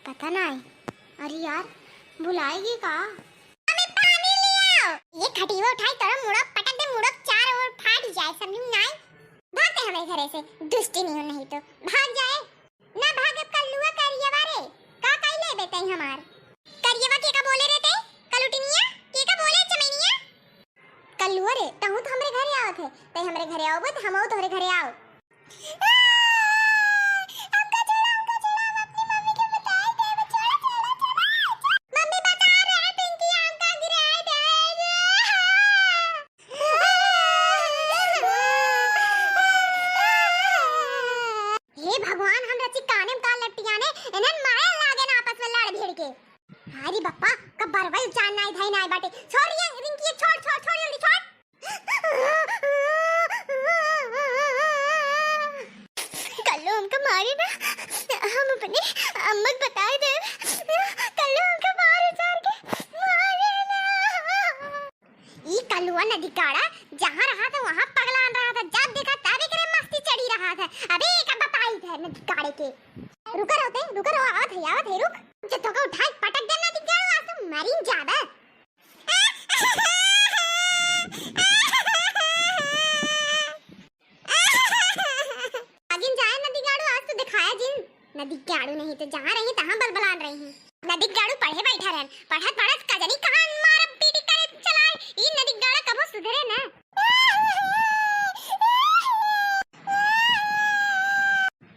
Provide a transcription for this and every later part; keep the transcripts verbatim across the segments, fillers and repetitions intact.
पता नाई। अरे यार, भुलाएगी का? हमें पानी ले आओ। ये खटिया उठाई, तोरा मुड़क पटक दे, मुड़क चार ओर फाट जाए, समझ में नाई। भाग दे हमरे घरे से, दुष्टी नहीं हो, नहीं तो भाग जाए। ना भागब कल्लुआ करियवा रे, का कई लेबे तई हमार? करियवा के का बोले रे तई? कलुटिनिया के का बोले चमैनिया? कल्लुआ रे, तहूँ तो हमरे घरे आवत है, तई हमरे घरे आवबो त हमहू तोहरे घरे आव। हमका छोड़ा, हमका छोड़ा, हम अपनी मम्मी के बताई देब, छोड़ा, छोड़ा, छोड़ा, छोड़ा। मम्मी बता रहे हैं पिंकी, हमका गिराई दे। हे भगवान, हम रची काने में का लपटियाने, इन्हन मारे लागे ना आपस में लड़ भिड़ के। अरे बप्पा, कब बरवल चान नाई धाई नाई बाटे। छोड़ ये रिंकी, छोड़, छोड़, छोड़, जल्दी छोड़। कल्लू हमका मारे ना, हम अपने अम्मा के बताई दे। कल्लू हमका मारे, चार के मारे ना। ई कलुआ नदीगाड़ा जहाँ रहा था, वहाँ पगलान रहा था। जब देखा तब एकरे मस्ती चढ़ी रहा था। अबे एका बताई था नदीगाड़े के। रुका रहो ते, रुका रहो, आवत है, आवत है, रुक। जो तोका उठाए पटक दे नदीगाड़ा, आज तो मरीन ज्यादा। आगिन जाए नदीगाड़ू, आज तो दिखाया जिन। नदीगाड़ू नहीं तो जहाँ रही तहाँ बलबलान रही। नदीगाड़ू पढ़े बैठा रहन, पढ़त पढ़त का जानी कहाँ मार पीटी करे चलाए। ई नदीगाड़ा कबो सुधरे ना।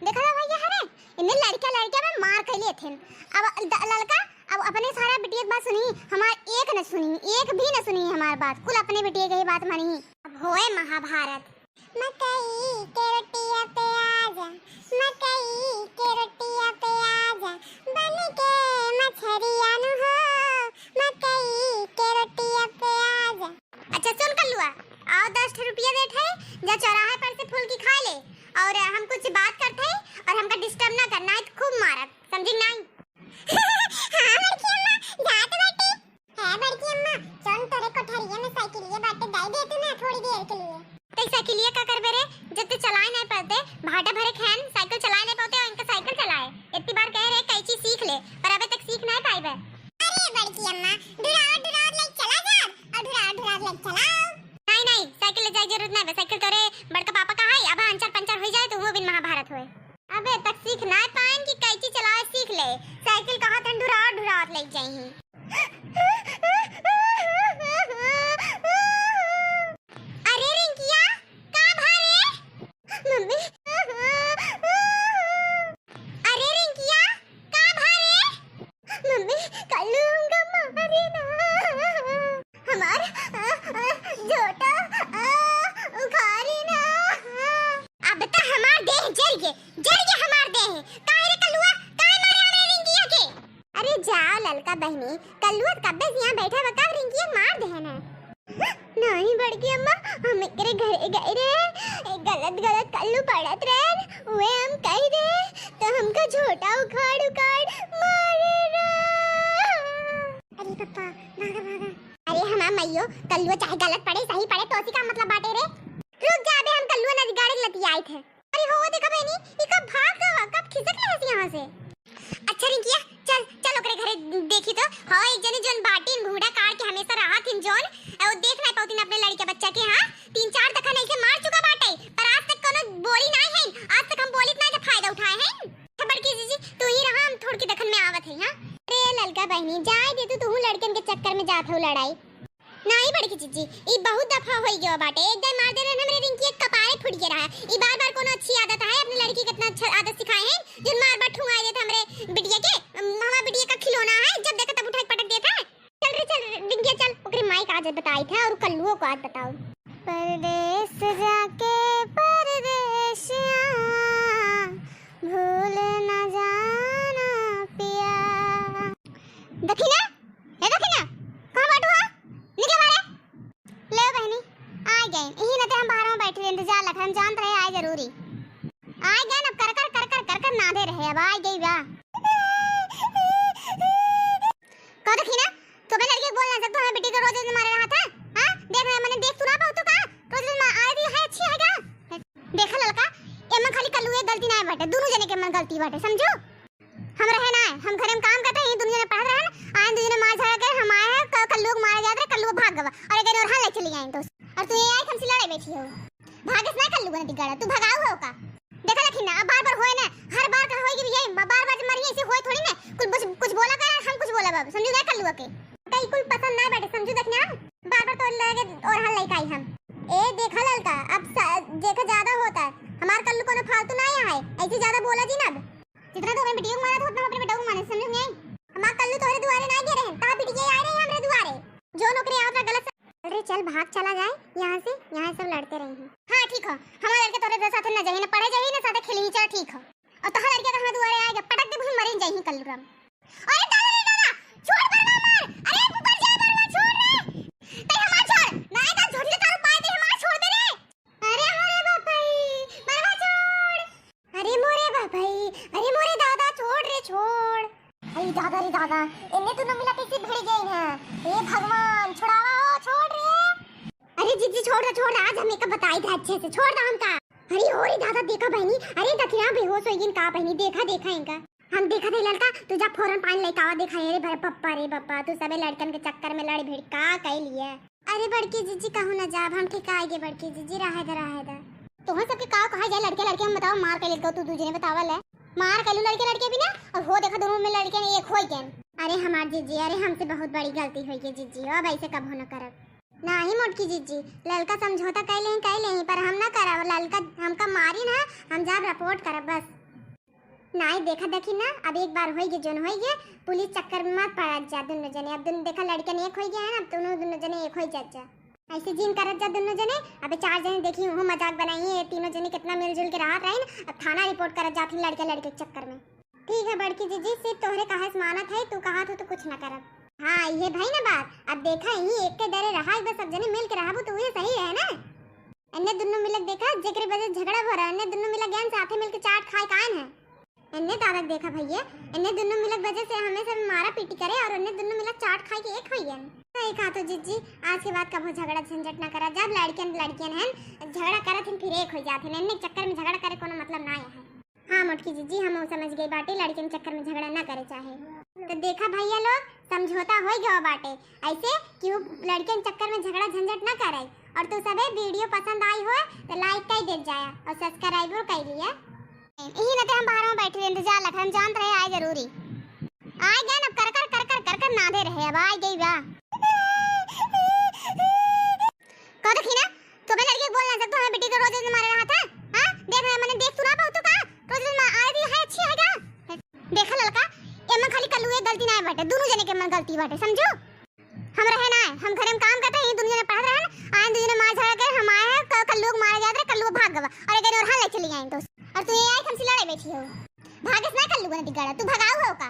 देखा था भैया हरे, इन्हें लड़का लड़का में मार कर लिए थे। अब द-, लड़का अब अपने सारा बिटिया के बात सुनी, हमार एक न सुनी, एक भी न सुनी हमार बात, कुल अपने बिटिया के ही बात मानी। अब होए महाभारत। मकई के रोटिया पे आजा, मकई के रोटिया पे आजा, बन के मछरिया नु हो, मकई के रोटिया पे आजा। अच्छा सुन कल्लुआ, आओ दस ठे रुपया देत है, जा चौराहे पर से फुलकी खा ले, और हम कुछ बात करत है, और हमका disturb ना करना है, तो खूब मारब, समझी नाई? हाँ बड़की अम्मा, जात बाटी। है बड़की अम्मा, चल तोरे कोठरिया में साइकिलिया बाटे, दे दे तू ना थोड़ी देर के लिए। ते साइकिलिया का करबे रे, जब ते चलाए नहीं पाते, भाटा भरे खैन साइकिल चलाए नहीं पाते, और इनका साइकिल चलाए। इतनी बार कह रहे कैंची सीख ले, पर अबे तक सीख नहीं पाई बे। अरे बड़की अम्मा, ढुरावत ढुरावत लेके चला जा, और ढुरावत ढुरावत लेके चलाओ। नहीं नहीं, साइकिल ले जाए जरूरत नहीं बे, साइकिल तोरे बड़का पापा का है, अब अंचर पंचर हो जाए तो वो बिन महाभारत होए। अबे तक सीख ना पाएन कि कैंची चलावे सीख ले। साइकिल कहाँ तन ढुरावत ढुरावत ले जाई। अरे रिंकिया, का भा रे? मम्मी। अरे रिंकिया, का भा रे? मम्मी, कल्लू हमका मारे ना। हमार, अ, अ, झोटा, अ, उखाड़ी ना। अब त हमार देह जर गे, जर गे हमार देह। काहे रे कल्लुआ, काहे मारे हमरे रिंकिया के? अरे जाओ ललका बहिनी, कल्लुआ त कब्बे से यहाँ बैठा बा, कब रिंकिया के मार देहन है? नहीं बड़की अम्मा, हम एकरे घरे गए रहे, गलत गलत कल्लू पड़त रहे, उहे हम कह दे, तो हमका झोटा उखाड़ उखाड़ मारे रहे। अरे पप्पा, भागा, भागा। अरे हमार मइयो, कल्लुआ चाहे गलत पड़े, सही पड़े, तोसी का मतलब बाटे रे? रुक जा बे, हम कल्लुआ नदीगाड़े लतियाइत है। अरे हो, देखा बहनी, ई कब भाग गवा, कब खिसक ले हसी यहाँ से? अच्छा रिंकिया, चल, चल ओकरे घरे देखी तो। हो, एक जनी जोन बाटिन घूंघटा काढ़ के हमेशा रहत हिन जोन, अ, वो देख नाई पावतिन अपने लड़के बच्चा के, हाँ? तीन चार दखन ऐसे मार चुका बाटे, पर आज तक कोनो बोली नाई है, आज तक हम बोलित नाई के फायदा उठाए हैं। अच्छा बड़की जीजी, तू ही रहा, हम थोड़ के दखन में आवत है, हाँ? अरे ललका बहनी, जाए दे तू, तू लड़कन के चक्कर में जात हो लड़ाई। नाई बड़की जीजी, ई बहुत दफा होई गयो बाटे। एक दाई मार दे रहन हमरे रिंकी के कपारे फूट गया रहा। ई बार बार कोनो अच्छी आदत है, अपने लड़की के इतना अच्छा आदत सिखाए हैं, जिन मार बार ठुंगाई देत हमरे बिटिया के, हमार बिटिया का खिलौना है, जब देखा तब उठा के पटक देत है। चल रे चल रे, रिंकिया चल, ओकरे माई का आदत बताई थे और कल्लुओ को आज बताओ। परदेस जाके परदेसिया भूल न जाना पिया। देखी ना, ए देखी ना, कहाँ बाटू हा? निकले बारे। ले बहनी, आ गए। यही नाते हम बाहर में बैठे रहे, इंतजार लगा, हम जानत रहे आए जरूरी। आ गए ना, कर कर कर कर कर कर नादे रहे, अब आ गई बा। कह देखी ना, तो अपने लड़की को बोल ना सकते, हमें बेटी को रोज रोज मारे रहा था, हाँ? देख रहे, मैंने देख सुना पाऊ तो का? रोज रोज मार, आए भी है, अच्छी है क्या? देखा ललका, एमन खाली कल्लू एक गलती ना बाटे, दोनों जने के मन गलती बाटे, समझो? हम रहे ना, हम घरे में काम करत रहे, दुनो जने पढ़त रहन, आए दुनो जने मार झगड़ा करे, हम आए हैं, क-, कल्लू के मारे जात रहे, कल्लू भाग गवा, और एक और हल ले चली आई तो, और तू ये आई हमसे लड़े बैठी हो, भागस ना कल्लू ने दिगाड़ा, तू भगाऊ हो का? देखा लखी ना, अब बार बार होए ना, हर बार का होए कि ये बार बार जब मरी ऐसे होए थोड़ी ना, कुछ, कुछ, कुछ बोला कर, हम कुछ बोला बाबू, समझू ना कल्लू के, कई कुल पसंद ना बैठे, समझू देखना, बार बार तो लगे और हल लेके आई हम। ए देखा ललका, अब स-, देखा ज्यादा होता है, हमार कल्लू कोनो फालतू ना आया है, ऐसे ज्यादा बोला जी ना अब। जितना तो हमें बिटिया को मारा था, उतना हम अपने बेटा को मारे, समझ में आई? हमार कल्लू तोहरे दुआरे ना गिरे हैं, ता बिटिया आ रहे हैं हमरे दुआरे। जो नौकरी आवत रहा गलत से-, चल रे, चल भाग चला जाए यहाँ से, यहाँ सब लड़ते रहे हैं। हाँ ठीक हो, हमारे लड़के तोहरे साथ ना जाइए, ना पढ़े जाइए, ना साथ खेली, चल ठीक हो। और तोहर लड़के तो हमारे दुआरे आएगा, पटक दे, मरे जाइए कल्लू राम। अरे दादा रे दादा, छोड़ बरना मार, अरे ऊपर जा बरना, छोड़ रे। तै हमार छोड़, ना आए तो झोटी तारू पाए दे, हमार छोड़ दे रे। अरे मोरे बापाई, बरवा छोड़। अरे मोरे बापाई, अरे मोरे दादा, छोड़ रे, छोड़। अरे दादा रे दादा, इन्ने दुनो मिला कैसे भिड़ गई हैं? हे भगवान, छुड़ावा हो, छोड़ रे। अरे जीजी, छोड़ दे, छोड़ दे, आज हम एका बताई थे अच्छे से, छोड़ दे हमका। अरे हो रे दादा, देखा बहनी, अरे दखिना बेहोश हो गई का बहनी, देखा, देखा इनका। हम देखा थे ललका, तू जा फौरन पानी लेके आवा, देखा, अरे भरे पप्पा रे पप्पा, तू सबे लड़कन के चक्कर में लड़ भिड़ का कई लिए। अरे बड़की जीजी, कहूँ ना जाब, हम ठीक आएगे बड़की जीजी, रहे दे, रहे दे। तोहन सबके का कहा जाए, लड़के लड़के हम बताओ, मार के लेके तू दूजे ने बतावा ले, मार कलू लड़के लड़के भी ना, और हो देखा दोनों में लड़के ने एक हो गए। अरे हमार जीजी, अरे हमसे बहुत बड़ी गलती हो गई जीजी, अब ऐसे कबो न करब। नाही मोटकी जीजी, ललका समझौता कर लें, कर लें, पर हम ना करब, ललका हमका मारी ना, हम जाब रिपोर्ट करब बस। नाही देखा देखी ना, अब एक बार होई गए, जोन होई गए, पुलिस चक्कर में मत पड़ा जा दोनों जने। अब दोनों देखा लड़कन एक होई गए हैं ना, अब दोनों, दोनों जने एक होई जा, जा। ऐसे जिन करत जा दोनों जने। अबे चार जने देखी, उहो मजाक बनाई है, तीनों जने कितना मिलजुल के रहत रही ना, अब थाना रिपोर्ट करत जात ही लड़के लड़के के चक्कर में। ठीक है बड़की जीजी, सिर्फ तोहरे कहे से मानत है, तू कहा तू तो कुछ ना करब। हाँ, ये भाई ना बात, अब देखा यही एक के डरे रहा, एक बार सब जने मिल के रहबू तो उहे सही है ना। एन्ने दुन्नो मिलक देखा, जेकरे वजह से झगड़ा हो रहा है, एन्ने दुन्नो मिलक गैन साथे मिलके चाट खाए कान है। एन्ने दादा के देखा भैया, एन्ने दुन्नो मिलक वजह से हमें सब मारा पीटी करे और एन्ने दुन्नो मिलक चाट खाए के एक होइयन। सही कहा तो जीजी, आज के बाद कभो झगड़ा झंझट ना करा, जब लड़कियन लड़कियन हैं, झगड़ा करत हैं फिर एक हो जात हैं, एन्ने चक्कर में झगड़ा करे कोनो मतलब ना है। हाँ मोटकी जीजी, हम समझ गई बाटे, लड़कियन चक्कर में झगड़ा ना करे चाहे। तो देखा भैया लोग, समझौता हो गया बाटे, ऐसे कि वो लड़कियन चक्कर में झगड़ा झंझट ना करे। और तू सबे वीडियो पसंद आई हो तो लाइक कर दे जाया और सब्सक्राइबर कर लिया। यही ना तो हम बाहर में बैठे रहे, इंतजार लगा, हम जानत रहे आए जरूरी। आए गए ना, कर कर कर कर कर कर नादे रहे, अब आए गई बा। कह देखी ना, तू अपने लड़के को बोल ना सकता, हमें बेटी को रोज रोज मारे रहा था। हाँ, देख रहे, मैंने देख तू ना पाऊ तो का, रोज रोज मार, आए भी है, अच्छी है क्या? देखा ललका, एमन खाली कल्लू एक गलती ना बाटे, दोनों जने के मन गलती बाटे, समझो? हम रहे ना, हम घरे में काम करते हैं, दोनों जने पढ़त रहन, आए दोनों जने मार झगड़ा करे, हम आए हैं, क-, कल्लू को मारे जात रहे, कल्लू भाग गवा, और एक और हल ले चली आई तो, और तू ये आई हमसे लड़े बैठी हो। भागस ना कल्लू ने दिगाड़ा, तू भगाऊ हो का?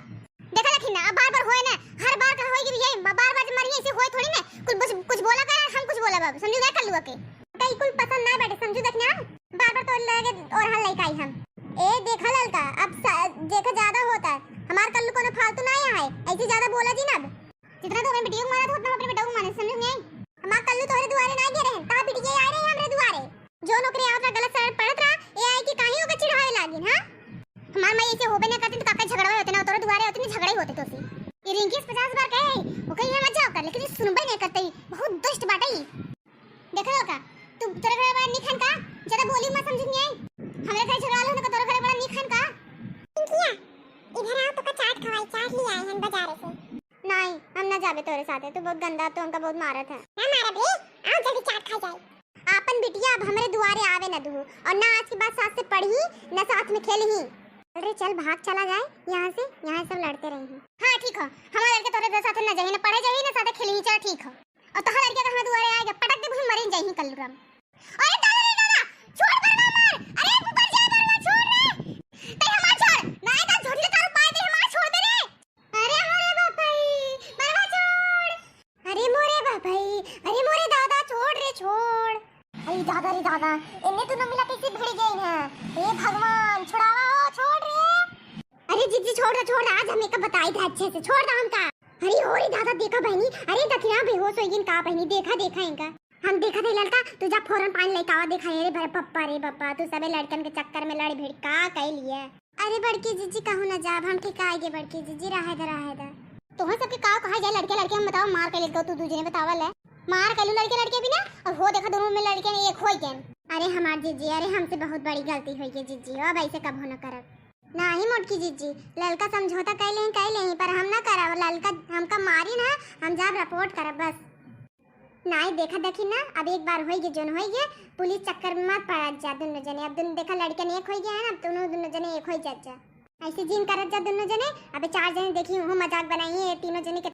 देखा लखी ना, अब बार बार होए ना, हर बार का होए कि ये बार बार जब मरी ऐसे होए थोड़ी ना, कुछ, कुछ, कुछ बोला कर, हम कुछ बोला बाबू, समझू ना कल्लू के। कई कुल पसंद ना बैठे, समझू देखना, बार बार तो लगे और हल लेके आई हम। ए देखा ललका, अब स-, देखा ज्यादा होता है, हमार कल्लू कोनो फालतू ना आया है, ऐसे ज्यादा बोला जी ना अब। जितना तो हमें बिटिया को मारा था, उतना हम अपने बेटा को मारे, समझ में आई? हमार कल्लू तोहरे दुआरे ना गिरे हैं, ता बिटिया आ रहे हैं हमरे दुआरे। जो नौकरी आवत रहा, गलत सलत पढ़त रहा, ए आई कि काहे ओकर चिढ़ावे लागिन, हाँ? हमार माई ऐसे होबे ना करती तो काका झगड़ा होते ना, तोरे दुआरे होते ना, झगड़ा ही होते तो सी। ये रिंकी से पचास बार कहे, वो कहीं मत जाओ कर, लेकिन ये सुनबे नहीं करते, बहुत दुष्ट बाटे ही। देखा ललका, तू तोरे घर वाला निखन का, ज्यादा बोली मत समझ में आई। हमरे घर झगड़ा लो ना, तोरे घर वाला निखन का। रिंकिया, इधर आओ, तो का चाट खवाई, चाट ले आए हैं बाजारे से। नहीं, हम ना जाबे तोरे साथे, तू बहुत गंदा, तू हमका बहुत मारत है। ना मारब रे, आओ जल्दी चाट खा जाए। आपन बिटिया अब हमरे दुआरे आवे न दू, और ना आज के बाद साथ से पढ़ी, ना साथ में खेलही। चल रे चल, भाग चला जाए यहाँ से, यहाँ सब लड़ते रही हैं। हाँ ठीक हो, हमारे लड़के तोरे साथे ना जाइए, ना पढ़े जाइए, ना साथे खेलही, चल ठीक हो। और तोहार लड़के तो हमारे दुआरे आएगा, पटक दे, मरे जाइए कल्लू राम। अरे दादा रे दादा, छोड़ बरना मार, अरे ऊपर जाए बरना, छोड़ रे। तै हमार छोड़, ना आए तो झोटी तारू पाए दे, हमार छोड़ दे रे। अरे मोरे बापाई, बरवा छोड़। अरे मोरे बापाई, अरे मोरे दादा, छोड़ रे, छोड़। अरे दादा रे दादा, इन्ने दोनों मिला कैसे भिड़ गई हैं? हे भगवान, छुड़ावा हो, छोड़ रे। अरे जीजी, छोड़ दे, छोड़ दे, आज हम एका बताई थे अच्छे से, छोड़ दे हमका। अरे हो रे दादा, देखा बहनी, अरे दखिना बेहोश हो गई का बहनी, देखा, देखा इनका। हम देखा थे ललका, तू जा फौरन पानी लेके आवा, देखा, अरे भरे पप्पा रे पप्पा, तू सबे लड़कन के चक्कर में लड़ भिड़ का कई लिए। अरे बड़की जिज्जी, कहूँ ना जाब, हम ठीक आएगे बड़की जिज्जी, रहे द, रहे द। तोहन सबके का कहा जाए, लड़के लड़के हम बताओ, मार कर लेत गो तू दू जने, बतावा ले। मार कर लू लड़के लड़के भी ना, और हो देखा दोनों में लड़के एक हो गए। अरे हमार जिज्जी, अरे हमसे बहुत बड़ी गलती हो गई जिज्जी, अब ऐसे कबो न करब। नाही मोटकी जिज्जी, ललका समझौता कर लें, कर लें, पर हम ना करब, ललका हमका मारी ना, हम जाब रिपोर्ट करब बस। नाही देखा देखी ना, अब एक बार होई गए, जोन होई गए, पुलिस चक्कर में मत पड़ा जा दोनों जने। अब दोनों देखा लड़कन एक होई गए हैं ना, अब दोनों, दोनों जने एक होई जा, जा। ऐसे जिन करत जा दोनों जने। अबे चार जने देखी हूँ मजाक बनाई है, तीनों जने के